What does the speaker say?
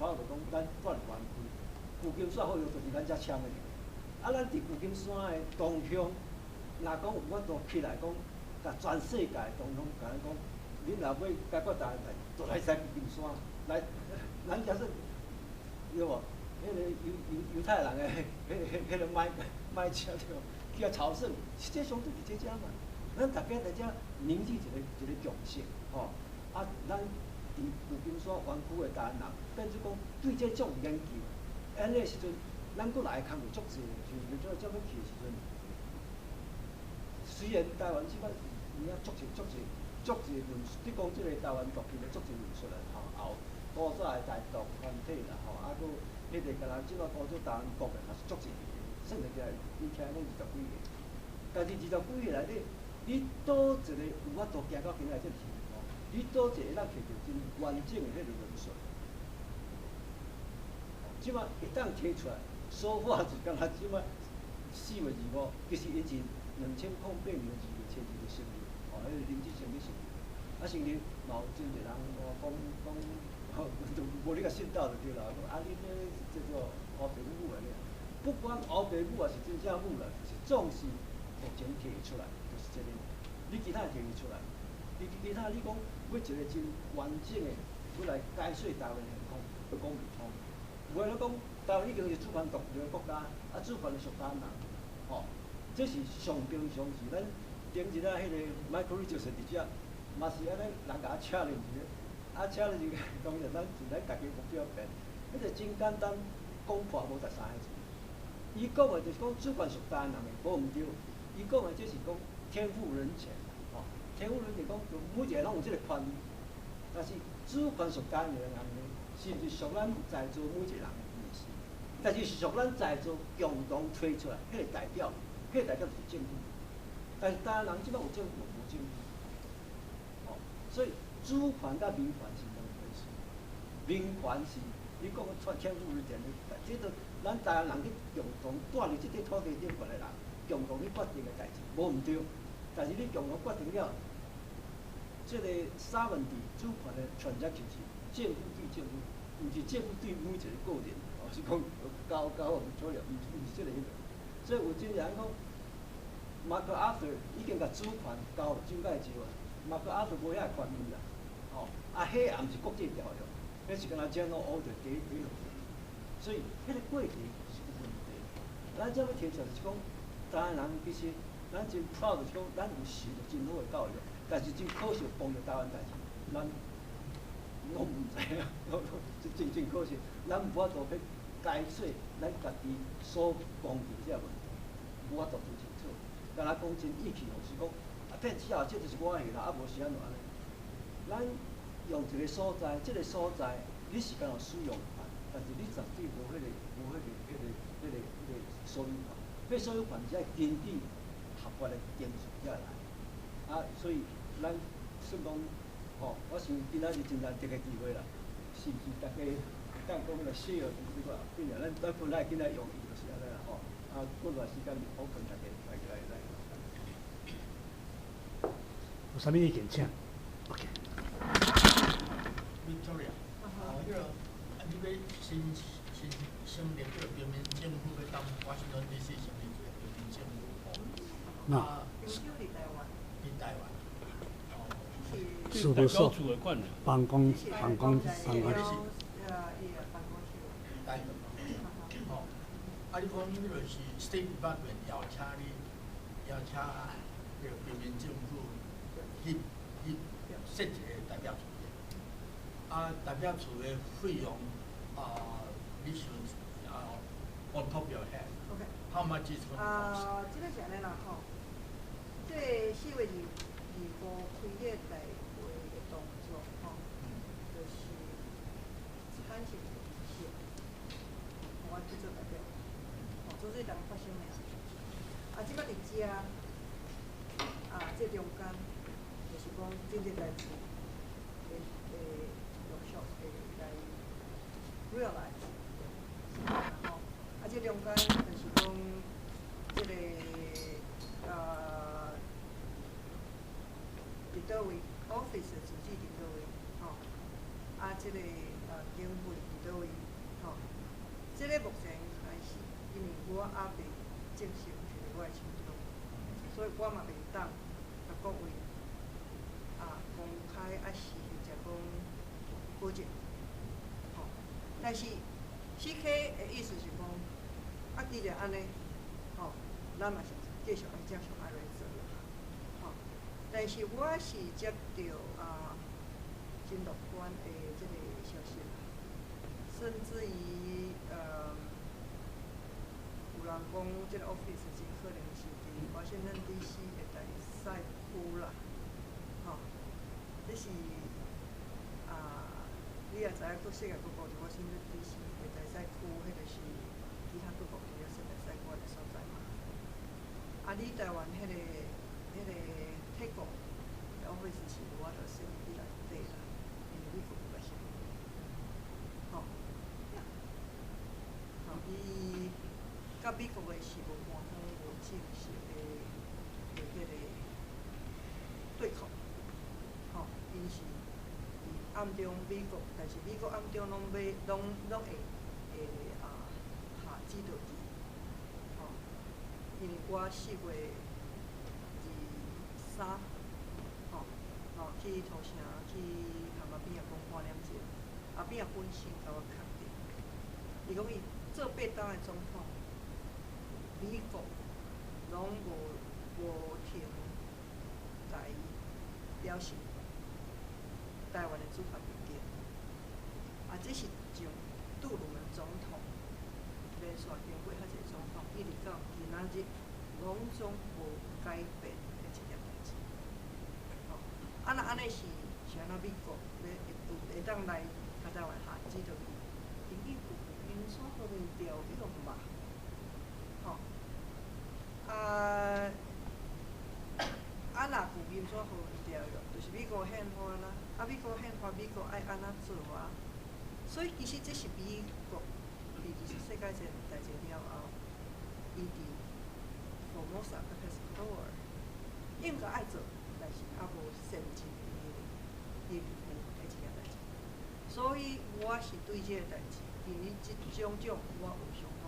proud 講咱住佇灣區，舊金山好像就是咱遮簽的。啊，咱佇舊金山的同鄉，若講有法度起來講，共全世界同鄉共咱講，恁若欲解決台灣代誌，就來佇舊金山來，咱遮是，對無？彼个猶太人的彼个買車對無？去遐朝聖，實際上就是這遮嘛。咱逐家佇遮凝聚一個共識，吼。啊，咱佇舊金山灣區的台灣人，變做講對這種研究，按呢時陣，咱閣來的工課足濟，像這這欲去的時陣，雖然台灣這擺有影足濟足濟足濟論述，你講這个台灣獨立的足濟論述啦，吼，有古早的台獨團體啦，吼，啊，閣彼个敢若這擺講做台灣國的嘛是足濟，算得起來，伊聽講二十幾个，但是二十幾个內底，你佗一个有法度行到今仔這個程度？你佗一個會當提著真完整的彼个論述？這擺會當提出來，說話就敢若這擺4月25，其實𪜶是2008年2月初二就成立，吼，彼個林志昇去成立，啊成立嘛有真濟人講講，吼，就無你共信到就對啦，講啊恁這叫做烏白母的，不管烏白母抑是真正母啦，就是總是目前提出來就是這個，你其他提袂出來，你其他你講欲一個真完整的，欲來解說台灣現況，閣講袂通。有的咧講台灣已經是主權獨立的國家，啊主權屬台灣人，吼，這是上平常時。咱頂日啊，彼個 Michael Richardson 佇遮，嘛是按呢人共我 challenge 一下，啊 challenge 當然咱是咱家己目標變，彼個真簡單，講破無十三個字。伊講的就是講主權屬台灣人的，無毋對。伊講的這是講天賦人權，吼，天賦人權講就每一個攏有這個權利，但是主權屬台灣的人呢，是毋是屬咱在座每一個人？毋是，但是是屬咱在座共同推出來，彼個代表，彼個代表就是政府。但是台灣人這擺有政府無政府，吼，所以主權佮民權是兩回事。民權是你講的天賦人權的，這都咱台灣人去共同住佇這塊土地頂懸的人，共同去決定的代誌，無毋對。但是你共同決定了，這個三問題主權的權責就是政府對政府，毋是政府對每一個個人，哦，是講交交互處理，毋是這個彼個。所以有真濟人講，麥克阿瑟已經共主權交予蔣介石啊，麥克阿瑟無遐個權力啦，吼，啊，彼也毋是國際條約，彼是敢若 general order 第一第一，所以彼個過程是有問題。咱這欲提出來就是講，台灣人其實咱真 proud 就是講，咱有受著真好的教育，但是真可惜碰著台灣代誌，咱攏毋知影，真真可惜，咱無法度去解說咱家己所講著這個問題，無法度做清楚。敢若講真意氣用事講，啊，騙之後這就是我的啦，啊無是按怎按呢？咱用一個所在，這個所在你是敢有使用權，但是你絕對無彼個無彼個彼個彼個彼個所有權。彼所有權是愛根據合法的程序才來。啊，所以咱算講，吼，我想今仔日真難得的機會啦，是毋是大家會當講來 share 這個？變成咱本來今仔用意就是按呢啦，吼。啊，過段時間 open 大家來來來。有啥物意見請？OK。 Victoria，啊，彼個啊，你欲新新成立這個平民政府，欲佇華盛頓 DC 成立這個平民政府，吼。啊，佇台灣。佇台灣。事務所、辦公、辦公、辦公室。台灣。吼，啊，你講彼個是 State Department 邀請你，邀請彼個平民政府去設一個代表處。啊，代表處的費用啊，你想啊，on top your head。 OK。 How much is gonna cost？啊，這個是按呢啦吼，這個4月25開這個大會的動作吼，就是產生一個儀式，予阮去做代表，吼，做這人發生的啊。啊，這擺佇遮，啊，這中間就是講真濟代誌會陸續會來 realize，吼，啊，這中間就是講這個佇佗位 office 的住址佇佗位，吼，啊，啊，這個經費佇佗位，吼，這個目前開始，因為我猶未正式摕我的手中，所以我嘛袂當共各位公開，抑是或者講保證，吼。但是 CK 的意思是講，既然按呢，吼，咱嘛是繼續愛繼續愛來做啦，吼。但是我是接著真樂觀的這個消息啦，甚至於有人講這個 office 真可能是佇華盛頓 DC 的大賽區啦，吼，這是你也知影，閣世界各國佇華盛頓 DC 的大賽區，彼個是其他各國佇咧設大使館的所在嘛。你台灣彼個泰國的 office 是無法度設佇內底啦，因為美國有共設，吼，吼，伊佮美國的是無官方無正式的彼個對抗，吼，𪜶是佇暗中美國，但是美國暗中攏欲攏會下指導棋，吼，因為我4月23，吼，吼去土城去含阿扁仔講半點鐘，阿扁仔本身共我確定，伊講伊做八冬的總統，美國攏無停共伊表示台灣的主權變更，這是從杜魯門總統連續經過遐濟總統，一直到今仔日，攏總無改變的一件代誌。吼，若按呢是按怎美國欲會當來共台灣下指導棋，已經有舊金山和平條約嘛，吼，若舊金山和平條約，就是美國憲法啦，美國憲法美國愛按怎做啊？所以其實這是美國佇二次世界大戰了後，伊佇 Formosa 佮 Pescador 應該愛做，但是猶無善盡伊的義務的一件代誌。所以我是對這個代誌，今日這種種我有相當